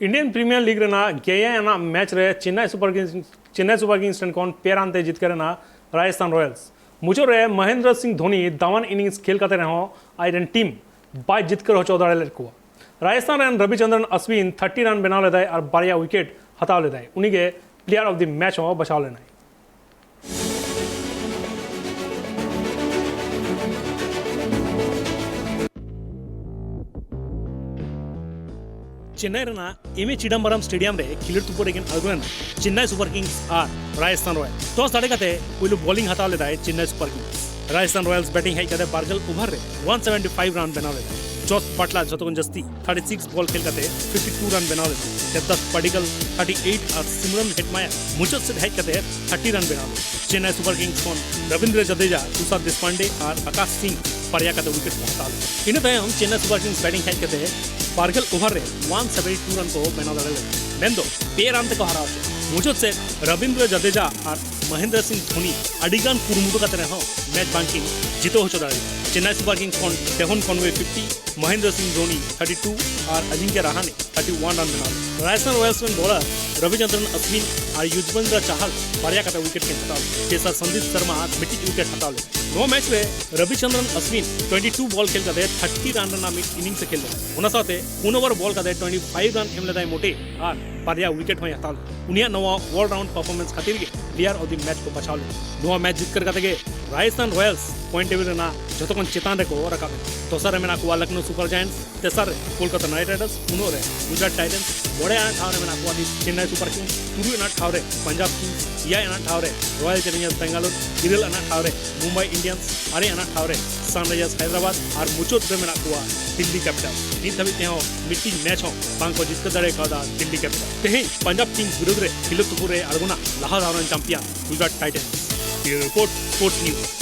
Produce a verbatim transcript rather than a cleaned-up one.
Indian premiere league ᱨᱮᱱᱟᱜ ᱜᱮᱭᱟᱱ ᱟᱱᱟᱜ ᱢᱮᱪ ᱨᱮ Chennai super kings Chennai super kings ᱴᱷᱮᱱ ᱠᱷᱚᱱ ᱯᱮ ᱨᱟᱱ ᱛᱮ ᱡᱤᱛᱠᱟᱹᱨ ᱮᱱᱟ ᱨᱟᱡᱚᱥᱛᱷᱟᱱ ᱨᱚᱭᱟᱞᱥ᱾ ᱢᱩᱪᱟᱹᱫ ᱨᱮ ᱢᱚᱦᱮᱱᱫᱨᱚ ᱥᱤᱝ ᱫᱷᱳᱱᱤ ᱫᱟᱢᱟᱱ ᱤᱱᱤᱝᱥ ᱠᱷᱮᱞ ᱠᱟᱛᱮ ᱨᱮᱦᱚᱸ ᱟᱡᱨᱮᱱ ᱴᱤᱢ ᱵᱟᱭ ᱡᱤᱛᱠᱟᱹᱨ ᱦᱚᱪᱚ ᱫᱟᱲᱮ ᱞᱮᱫ ᱠᱚᱣᱟ᱾ ᱨᱟᱡᱚᱥᱛᱷᱟᱱ ᱨᱮᱱ ᱨᱚᱵᱤᱪᱚᱱᱫᱨᱚᱱ ᱟᱥᱣᱤᱱ ᱛᱷᱟᱨᱴᱤ ᱨᱟᱱ ᱵᱮᱱᱟᱣ ᱞᱮᱫᱟᱭ ᱟᱨ ᱵᱟᱨᱭᱟ ᱩᱭᱠᱮᱴ ᱦᱟᱛᱟᱣ ᱞᱮᱫᱟᱭ᱾ ᱩᱱᱤᱜᱮ ᱯᱞᱮᱭᱟᱨ ᱚᱯᱷ ᱫᱤ ᱢᱮᱪ ᱦᱚᱸ ᱵᱟᱪᱷᱟᱣ ᱞᱮᱱᱟᱭ᱾ ᱪᱮᱱᱱᱟᱭ ᱨᱮᱱᱟᱜ ᱮᱢ ᱮ ᱪᱤᱫᱟᱢᱵᱟᱨᱟᱢ ᱥᱴᱮᱰᱤᱭᱟᱢ ᱨᱮ ᱠᱷᱮᱞᱳᱰ ᱛᱩᱯᱩᱫ ᱨᱮᱠᱤᱱ ᱟᱬᱜᱚ ᱞᱮᱱᱟ ᱪᱮᱱᱱᱟᱭ ᱥᱩᱯᱟᱨ ᱠᱤᱝᱥ ᱟᱨ ᱨᱟᱡᱚᱥᱛᱷᱟᱱ ᱨᱚᱭᱟᱞ᱾ ᱴᱚᱥ ᱫᱟᱲᱮ ᱠᱟᱛᱮ ᱯᱩᱭᱞᱩ ᱵᱚᱞᱤᱝ ᱦᱟᱛᱟᱣ ᱞᱮᱫᱟᱭ ᱪᱮᱱᱱᱟᱭ ᱥᱩᱯᱟᱨ ᱠᱤᱝᱥ᱾ ᱨᱟᱡᱚᱥᱛᱷᱟᱱ ᱨᱚᱭᱟᱞᱥ ᱵᱮᱴᱤᱝ ᱦᱮᱡ ᱠᱟᱛᱮ ᱵᱟᱨᱜᱮᱞ ᱳᱵᱷᱟᱨ ᱨᱮ ᱚᱣᱟᱱ ᱥᱮᱵᱷᱮᱱᱴᱤ ᱯᱷᱟᱭᱤᱵᱷ ᱨᱟᱱ ᱵᱮᱱᱟᱣ ᱞᱮᱫᱟᱭ᱾ ᱡᱚᱥ ᱵᱟᱴᱞᱟᱨ ᱡᱷᱚᱛᱚ ᱠᱷᱚᱱ ᱡᱟᱹᱥᱛᱤ ᱛᱷᱟᱨᱴᱤ ᱥᱤᱠᱥ ᱵᱚᱞ ᱠᱷᱮᱞ ᱠᱟᱛᱮ ᱯᱷᱤᱯᱴᱤ ᱴᱩ ᱨᱟᱱ ᱵᱮᱱᱟᱣ ᱞᱮᱫᱟᱭ᱾ ᱫᱮᱵᱫᱟᱥ ᱯᱟᱰᱤᱠᱟᱞ ᱛᱷᱟᱨᱴᱤ ᱮᱭᱤᱴ ᱟᱨ ᱥᱤᱢᱨᱚᱱ ᱦᱮᱴᱢᱟᱭᱟᱨ ᱢᱩᱪᱟᱹᱫ ᱥᱮᱫ ᱦᱮᱡ ᱠᱟᱛᱮ ᱛᱷᱟᱨᱴᱤ ᱨᱟᱱ ᱵᱮᱱᱟᱣ ᱞᱮᱫᱟᱭ᱾ ᱪᱮᱱᱱᱟᱭ ᱥᱩᱯᱟᱨ ᱠᱤᱝᱥ ᱠᱷᱚᱱ ᱨᱚᱵᱤᱱᱫᱨᱚ ᱡᱟᱫᱮᱡᱟ, ᱛᱩᱥᱟᱨ ᱫᱮᱥᱯᱟᱱᱰᱮ ᱟᱨ ᱟᱠᱟᱥ ᱥᱤᱝ ᱵᱟᱨᱭᱟ ᱠᱟᱛᱮ ᱩᱭᱠᱮᱴ ᱠᱚ ᱦᱟᱛᱟᱣ ᱞᱮᱫᱟ᱾ ᱤᱱᱟᱹ ᱛᱟᱭᱚᱢ ᱪᱮᱱᱱᱟᱭ ᱥᱩᱯᱟᱨ ᱠᱤᱝᱥ ᱵᱮᱴᱤᱝ ᱦᱮᱡ ᱠᱟᱛᱮ ᱵᱟᱨᱜᱮᱞ ᱳᱵᱷᱟᱨ ᱨᱮ ᱚᱣᱟᱱ ᱥᱮᱵᱷᱮᱱᱴᱤ ᱴᱩ ᱨᱟᱱ ᱠᱚ ᱵᱮᱱᱟᱣ ᱫᱟᱲᱮ ᱞᱮᱫᱟ, ᱢᱮᱱᱫᱚ ᱯᱮ ᱨᱟᱱ ᱛᱮᱠᱚ ᱦᱟᱨᱟᱣ ᱠᱮᱫᱟ᱾ ᱢᱩᱪᱟᱹᱫ ᱥᱮᱫ ᱨᱚᱵᱤᱱᱫᱨᱚ ᱡᱟᱫᱮᱡᱟ ᱟᱨ ᱢᱚᱦᱮᱱᱫᱨᱚ ᱥᱤᱝ ᱫᱷᱳᱱᱤ ᱟᱹᱰᱤ ᱜᱟᱱ ᱠᱩᱨᱩᱢᱩᱴᱩ ᱠᱟᱛᱮ ᱨᱮᱦᱚᱸ ᱢᱮᱪ ᱵᱟᱝᱠᱤᱱ ᱡᱤᱛᱟᱹᱣ ᱦᱚᱪᱚ ᱫᱟᱲᱮ ᱞᱮᱫᱟ᱾ ᱪᱮᱱᱱᱟᱭ ᱥᱩᱯᱟᱨ ᱠᱤᱝᱥ ᱠᱷᱚᱱ ᱰᱮᱦᱚᱱ ᱠᱚᱱᱣᱮ fifty, Mahendra Singh Dhoni thirty two ᱟᱨ ᱟᱡᱤᱝᱠᱭᱟ ᱨᱟᱦᱟᱱᱮ ᱛᱷᱟᱨᱴᱤ ᱣᱟᱱ ᱨᱟᱱ ᱵᱮᱱᱟᱣ ᱞᱮᱫᱟ᱾ ᱨᱟᱡᱚᱥᱛᱷᱟᱱ ᱨᱚᱭᱟᱞᱥ ᱨᱮᱱ ᱵᱚᱞᱟᱨ ᱨᱚᱵᱤᱪᱚᱱᱫᱨᱚᱱ ᱟᱥᱣᱤᱱ ᱟᱨ ᱭᱩᱡᱵᱮᱱᱫᱨᱚ ᱪᱟᱦᱟᱞ ᱵᱟᱨᱭᱟ ᱠᱟᱛᱮ ᱩᱭᱠᱮᱴ ᱠᱤᱱ ᱦᱟᱛᱟᱣ ᱞᱮᱫᱟ᱾ ᱯᱮᱥᱟᱨ ᱥᱚᱱᱫᱤᱯ ᱥᱚᱨᱢᱟ ᱢᱤᱫᱴᱤᱡ ᱩᱭᱠᱮᱴ ᱦᱟᱛᱟᱣ ᱞᱮᱫᱟ᱾ ᱱᱚᱣᱟ ᱢᱮᱪ ᱨᱮ ᱨᱚᱵᱤᱪᱚᱱᱫᱨᱚᱱ ᱟᱥᱣᱤᱱ ᱴᱩᱭᱮᱱᱴᱤ ᱴᱩ ᱵᱚᱞ ᱠᱷᱮᱞ ᱠᱟᱛᱮ ᱛᱷᱟᱨᱴᱤ ᱨᱟᱱ ᱨᱮᱱᱟᱜ ᱢᱤᱫ ᱤᱱᱤᱝᱥ ᱮ ᱠᱷᱮᱞ ᱞᱮᱫᱟ᱾ ᱚᱱᱟ ᱥᱟᱶᱛᱮ ᱯᱩᱱ ᱳᱵᱷᱟᱨ ᱵᱚᱞ ᱠᱟᱛᱮ ᱴᱩᱭᱮᱱᱴᱤ ᱯᱷᱟᱭᱤᱵᱷ ᱨᱟᱱ ᱮᱢ ᱞᱮᱫᱟᱭ ᱢᱚᱴᱮ ᱟᱨ ᱵᱟᱨᱭᱟ ᱩᱭᱠᱮᱴ ᱦᱚᱸᱭ ᱦᱟᱛᱟᱣ ᱞᱮᱫᱟ᱾ ᱩᱱᱤᱭᱟᱜ ᱱᱚᱣᱟ ᱚᱞ ᱨᱟᱣᱩᱱᱰ ᱯᱟᱨᱯᱷᱚᱨᱢᱮᱱᱥ ᱠᱷᱟᱹᱛᱤᱨ ᱜᱮ ᱯᱞᱮᱭᱟᱨ ᱚᱯᱷ ᱫᱤ ᱢᱮᱪ ᱠᱚ ᱵᱟᱪᱷᱟᱣ ᱞᱮᱫᱟ᱾ ᱱᱚᱣᱟ ᱢᱮᱪ ᱡᱤᱛᱠᱟᱹᱨ ᱠᱟᱛᱮ ᱜᱮ ᱨᱟᱡᱚᱥᱛᱷᱟᱱ ᱨᱚᱭᱟᱞᱥ ᱯᱚᱭᱮᱱᱴ ᱴᱮᱵᱤᱞ ᱨᱮᱱᱟᱜ ᱡᱷᱚᱛᱚ ᱠᱷᱚᱱ ᱪᱮᱛᱟᱱ ᱨᱮᱠᱚ ᱨᱟᱠᱟᱵ ᱮᱱᱟ᱾ ᱫᱚᱥᱟᱨ ᱨᱮ ᱢᱮᱱᱟᱜ ᱠᱚᱣᱟ ᱞᱚᱠᱷᱱᱚᱣ ᱥᱩᱯᱟᱨ ᱡᱟᱭᱮᱱᱴᱥ, ᱛᱮᱥᱟᱨ ᱨᱮ ᱠᱳᱞᱠᱟᱛᱟ ᱱᱟᱭᱤᱴ ᱨᱟᱭᱰᱟᱨᱥ, ᱯᱩᱱᱟᱜ ᱨᱮ ᱜᱩᱡᱽᱨᱟᱴ ᱴᱟᱭᱴᱟᱱᱥ, ᱢᱚᱬᱮ ᱟᱱᱟᱜ ᱴᱷᱟᱶ ᱨᱮ ᱢᱮᱱᱟᱜ ᱠᱚᱣᱟ ᱪᱮᱱᱱᱟᱭ ᱥᱩᱯᱟᱨ ᱠᱤᱝᱥ, ᱛᱩᱨᱩᱭ ᱟᱱᱟᱜ ᱴᱷᱟᱶ ᱨᱮ ᱯᱟᱧᱡᱟᱵᱽ ᱠᱤᱝᱥ, ᱮᱭᱟᱭ ᱟᱱᱟᱜ ᱴᱷᱟᱶ ᱨᱮ ᱨᱚᱭᱟᱞ ᱪᱮᱞᱮᱧᱡᱟᱨᱥ ᱵᱮᱝᱜᱟᱞᱳᱨ, ᱤᱨᱟᱹᱞ ᱟᱱᱟᱜ ᱴᱷᱟᱶ ᱨᱮ ᱢᱩᱢᱵᱟᱭ ᱤᱱᱰᱤᱭᱟᱱᱥ, ᱟᱨᱮ ᱟᱱᱟᱜ ᱴᱷᱟᱶ ᱨᱮ ᱥᱟᱱᱨᱟᱭᱡᱟᱨᱥ ᱦᱟᱭᱫᱨᱟᱵᱟᱫᱽ ᱟᱨ ᱢᱩᱪᱟᱹᱫ ᱨᱮ ᱢᱮᱱᱟᱜ ᱠᱚᱣᱟ ᱫᱤᱞᱞᱤ ᱠᱮᱯᱤᱴᱟᱞᱥ᱾ ᱱᱤᱛ ᱫᱷᱟᱹᱵᱤᱡ ᱛᱮᱦᱚᱸ ᱢᱤᱫᱴᱤᱡ ᱢᱮᱪ ᱦᱚᱸ ᱵᱟᱝ ᱠᱚ ᱡᱤᱛᱠᱟᱹᱨ ᱫᱟᱲᱮ ᱠᱟᱣᱫᱟ ᱫᱤᱞᱞᱤ ᱠᱮᱯᱤᱴᱟᱞᱥ᱾ ᱛᱮᱦᱮᱧ ᱯᱟᱧᱡᱟᱵᱽ ᱠᱤᱝᱥ ᱵᱤᱨᱩᱫᱷ ᱨᱮ ᱠᱷᱮᱞᱳᱰ ᱛᱩᱯᱩᱫ ᱨᱮ ᱟᱬᱜᱚᱱᱟ ᱞᱟᱦᱟ ᱫᱷᱟᱣ ᱨᱮᱱ champion Gujarat Titans. Bureau report, sports news.